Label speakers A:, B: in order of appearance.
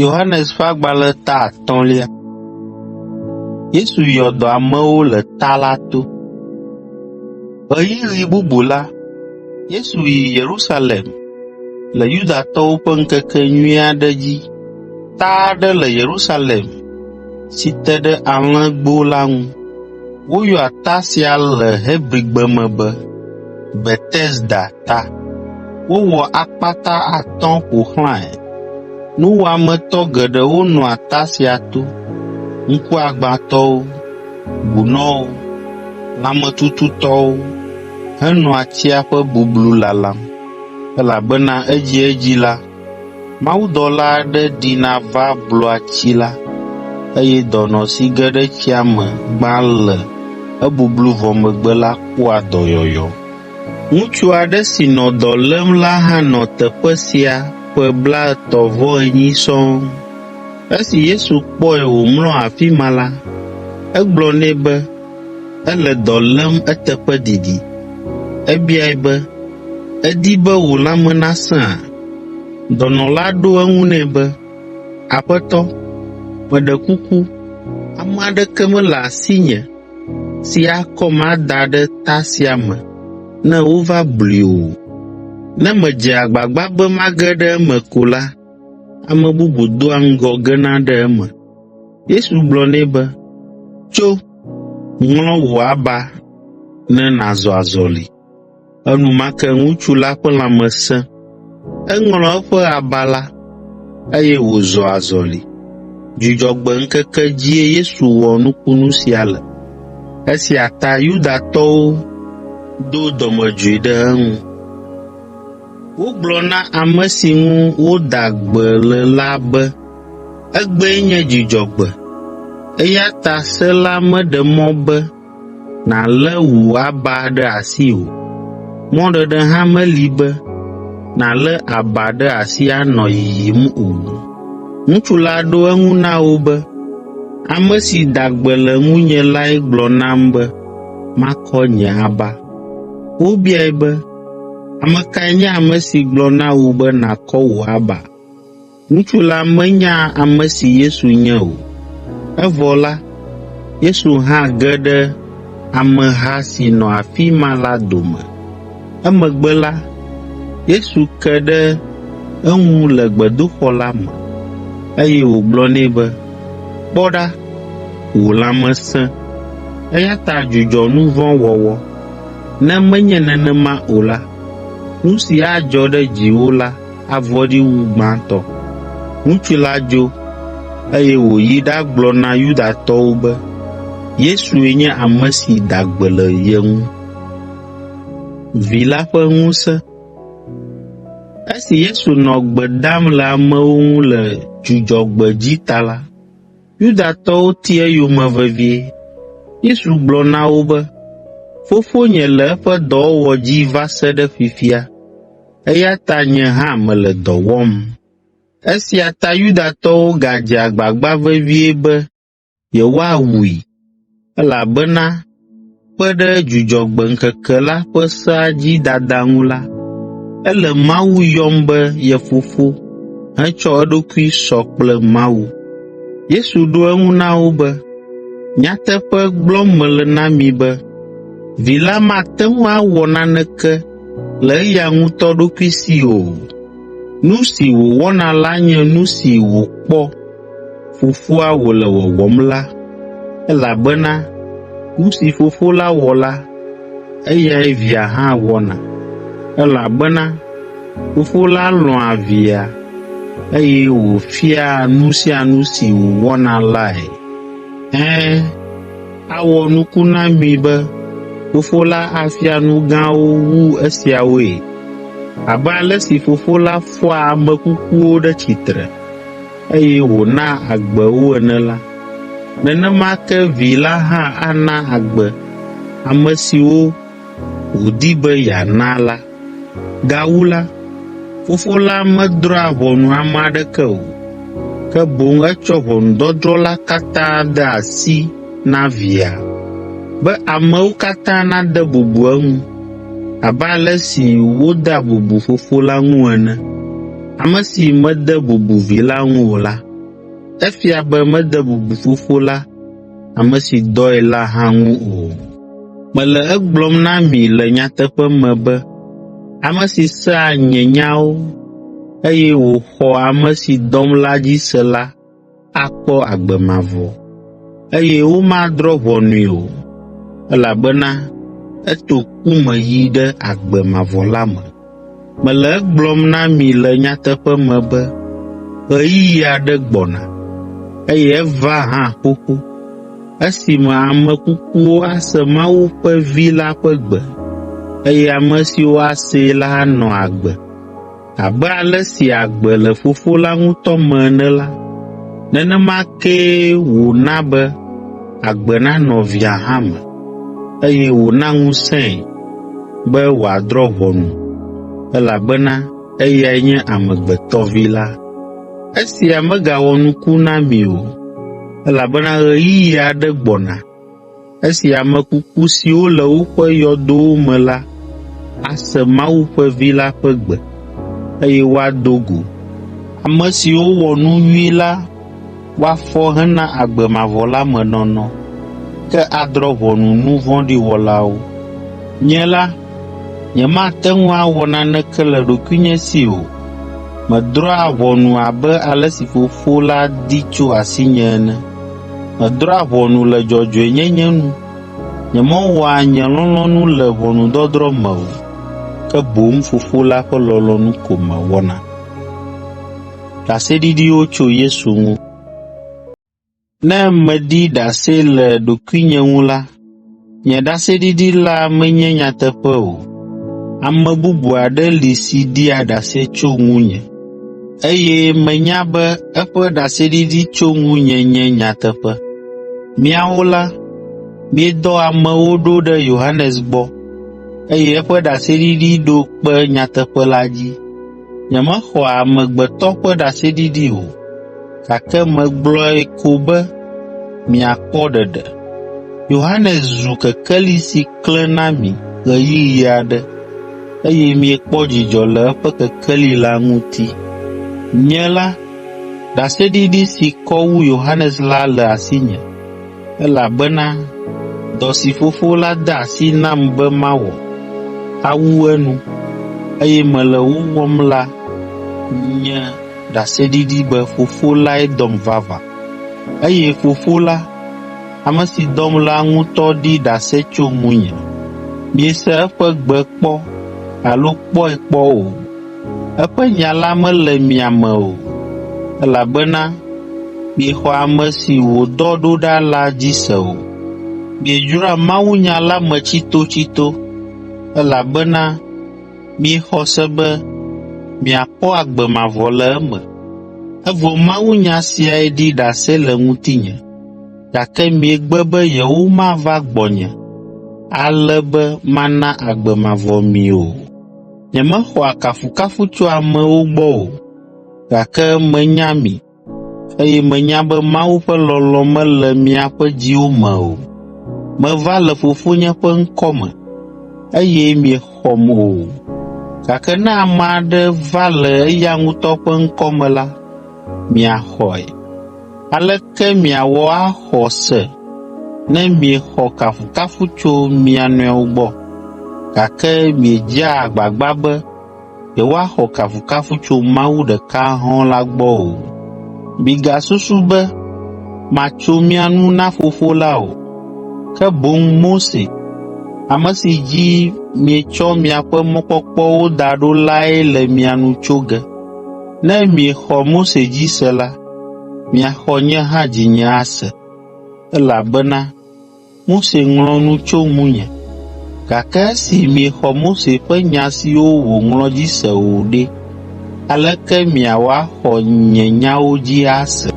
A: Yohanes ƒe agbalẽ ta atɔ̃lia. Yesu yɔ dɔ amewo le ta la to. Ɣeyiɣi bubu la, Yesu yi Yerusalem le Yudatɔwo ƒe ŋkekenyui aɖe dzi. Ta aɖe le Yerusalem si te ɖe Alẽgbo la ŋu. Woyɔa ta sia le Hebrigbe me be Betesda ta. Wowɔ akpata atɔ̃ ƒo xlãe. Nuwɔametɔ geɖewo nɔa ta sia to: ŋkuagbãtɔwo, bunɔwo, lãmetututɔwo henɔa tsia ƒe bublu lalam, elabena edziedzi la, mawudɔla aɖe ɖina va blua tsi la, eye dɔnɔ si ge ɖe tsia me gbã le ebublu vɔ megbe la kpɔa dɔyɔyɔ. Ŋutsu aɖe si nɔ dɔ lém la hã nɔ teƒe sia ƒe blaetɔ̃-vɔ-enyi sɔŋ. Esi Yesu kpɔe wòmlɔ afi ma la, egblɔ nɛ be, “Èle dɔ lém eteƒe didi.” Ebiae be, “Èdi be wò lãme nasẽa?” Dɔnɔ la ɖo eŋu nɛ be, “Aƒetɔ, meɖe kuku, ame aɖeke mele asinye si akɔm ada ɖe ta sia me ne wova blui o. Ne medze agbagba be mage ɖe eme ko la, ame bubu doa ŋgɔ gena ɖe eme.” Yesu gblɔ nɛ be, “Tso, ŋlɔ wò aba ne nàzɔ azɔli.” Enumake ŋutsu la ƒe lãme sẽ. Eŋlɔ eƒe aba la, eye wòzɔ azɔli. Dzudzɔgbe ŋkeke dzie Yesu wɔ nukunu sia le. Esia ta Yudatɔwo do dɔmedzoe ɖe eŋu. Wogblɔ na ame si ŋu woda gbe le la be, “Egbee nye Dzudzɔgbe, eya ta se la meɖe mɔ be nàlé wò aba ɖe asi o. Mɔɖeɖe hã meli be nàlé aba ɖe asi anɔ yiyim o.” Ŋutsu la ɖo eŋu na wo be, “Ame si da gbe le ŋunye lae gblɔ nam be makɔ nye aba.” Wobiae be, “Ame kae nye ame si gblɔ na wò be nàkɔ wò aba?” Ŋutsu la menya ame si Yesu nye o. Evɔ la, Yesu hã ge ɖe ameha si nɔ afi ma la dome. Emegbe la, Yesu ke ɖe eŋu le gbedoxɔ la me, eye wògblɔ nɛ be, “Kpɔ ɖa, wò lãme sẽ, eya ta dzudzɔ nu vɔ̃ wɔwɔ, ne menye nenema o la, nu si adzɔ ɖe dziwò la avɔ̃ɖi wu gbãtɔ.” Ŋutsu la dzo, eye wòyi ɖagblɔ na Yudatɔwo be Yesue nye ame si da gbe le ye ŋu. Vi la ƒe ŋusẽ. Esi Yesu nɔ gbe dam le amewo ŋu le Dzudzɔgbe dzi ta la, Yudatɔwo ti eyome vevie. Yesu gblɔ na wo be, “Fofonye le eƒe dɔwɔwɔ dzi va se ɖe fifia, eya ta nye hã mele dɔ wɔm.” Esia ta Yudatɔwo gadze agbagba vevie be yewoawui, elabena kpe ɖe Dzudzɔgbe ŋkeke la ƒe sea dzi dada ŋu la, ele Mawu yɔm be ye Fofo hetsɔ eɖokui sɔ kple Mawu. Yesu ɖo eŋu na wo be, “Nyateƒe gblɔm mele na mi be Vi la mate ŋu awɔ naneke le eya ŋutɔ ɖokui si o. Nu si wòwɔna la nye nu si wòkpɔ Fofoa wòle wɔwɔm la, elabena nu si Fofo la wɔ la, eyae Via hã wɔna. Elabena Fofo la lɔ̃a Via, eye wòfiaa nu sia nu si wòwɔna lae. Ɛ̃, awɔ nuku na mi be Fofo la afia nu gãwo wu esiawoe, abe ale si Fofo la fɔa ame kukuwo ɖe tsitre, eye wònaa agbe wo ene la, nenema ke Vi la hã ana agbe ame siwo wòdi be yeana la. Gawu la, Fofo la medrɔ̃a ʋɔnu ame aɖeke o, ke boŋ etsɔ ʋɔnudɔdrɔ̃ la katã de asi na Via, be amewo katã nade bubu eŋu abe ale si wodea bubu Fofo la ŋu ene. Ame si mede bubu Vi la ŋu o la, efia be mede bubu Fofo la, ame si dɔe la hã ŋu o. Mele egblɔm na mi le nyateƒe me be ame si sea nye nyawo, eye wòxɔ ame si dɔm la dzi se la akpɔ agbe mavɔ, eye womadrɔ̃ ʋɔnui o, elabena eto ku me yi ɖe agbe mavɔ la me. Mele egblɔm na mi le nyateƒe me be ɣeyiɣi aɖe gbɔna, eye eva hã xoxo, esime ame kukuwo ase Mawu ƒe Vi la ƒe gbe, eye ame siwo asee la anɔ agbe. Abe ale si agbe le Fofo la ŋutɔ me ene la, nenema kee wòna be agbe nanɔ Via hã me, eye wòna ŋusẽe be wòadrɔ̃ ʋɔnu, elabena eyae nye Amegbetɔ Vi la. Esia megawɔ nuku na mi o, elabena ɣeyiɣi aɖe gbɔna esi ame kuku siwo le woƒe yɔdowo me la ase Mawu ƒe Vi la ƒe gbe, eye woado go. Ame siwo wɔ nu nyui la woafɔ hena agbe mavɔ la me nɔnɔ, ke adrɔ̃ ʋɔnu nu vɔ̃ɖi wɔlawo. Nye la, nyemate ŋu awɔ naneke le ɖokuinye si o. Medrɔ̃a ʋɔnu abe ale si Fofo la di tso asinye ene. Medrɔ̃a ʋɔnu le dzɔdzɔenyenye nu. Nyemewɔa nye lɔlɔ̃nu le ʋɔnudɔdrɔ̃ me o, ke boŋ Fofo la ƒe lɔlɔ̃nu ko mewɔna. Ne meɖi ɖase le ɖokuinye ŋu la, nye ɖaseɖiɖi la menye nyateƒe o. Ame bubu aɖe li si ɖia ɖase tso ŋunye, eye menya be eƒe ɖaseɖiɖi tso ŋunye nye nyateƒe. Miawo la, miedɔ amewo ɖo ɖe Yohanes gbɔ, eye eƒe ɖaseɖiɖi ɖo kpe nyateƒe la dzi. Nyemexɔa amegbetɔ ƒe ɖaseɖiɖi o, gake megblɔe ko be miakpɔ ɖeɖe. Yohanes zu kekeli si klẽ na mi ɣeyiɣi aɖe, eye miekpɔ dzidzɔ le eƒe kekeli la ŋuti. Nye la, ɖaseɖiɖi si kɔ wu Yohanes la le asinye, elabena dɔ si Fofo la de asi nam be mawɔ, awu enu, eye mele wo wɔm la nye ɖaseɖiɖi be Fofo lae dɔm vavã. Eye Fofo la, ame si dɔm la ŋutɔ ɖi ɖase tso ŋunye. Miese eƒe gbe kpɔ alo kpɔe kpɔ o. Eƒe nya la mele mia me o, elabena miexɔ ame si wòdɔ ɖo ɖa la dzi se o. Miedzroa mawunya la me tsitotsito, elabena miexɔ se be miakpɔ agbe mavɔ le eme. Evɔ mawunya siae ɖi ɖase le ŋutinye, gake miegbe be yewomava gbɔnye ale be mana agbe mavɔ mi o. Nyemexɔa kafukafu tso amewo gbɔ o, gake menya mi, eye menya be Mawu ƒe lɔlɔ̃ mele miaƒe dziwo me o. Meva le Fofonye ƒe ŋkɔ me, eye miexɔm o, gake ne ame aɖe va le eya ŋutɔ ƒe ŋkɔ me la, miaxɔe. Aleke miawɔ axɔ se ne miexɔ kafukafu tso mia nɔewo gbɔ, gake miedzea agbagba be yewoaxɔ kafukafu tso Mawu ɖeka hɔ̃ɔ la gbɔ o? Migasusu be matso mia nu na Fofo la o, ke boŋ Mose, ame si dzi mietsɔ miaƒe mɔkpɔkpɔwo da ɖo lae le mia nu tso ge. Ne miexɔ Mose dzi se la, miaxɔ nye hã dzinye ase, elabena Mose ŋlɔ nu tso ŋunye. Gake esi miexɔ Mose ƒe nya siwo wòŋlɔ dzi se o ɖe, aleke miawɔ axɔ nye nyawo dzi ase?”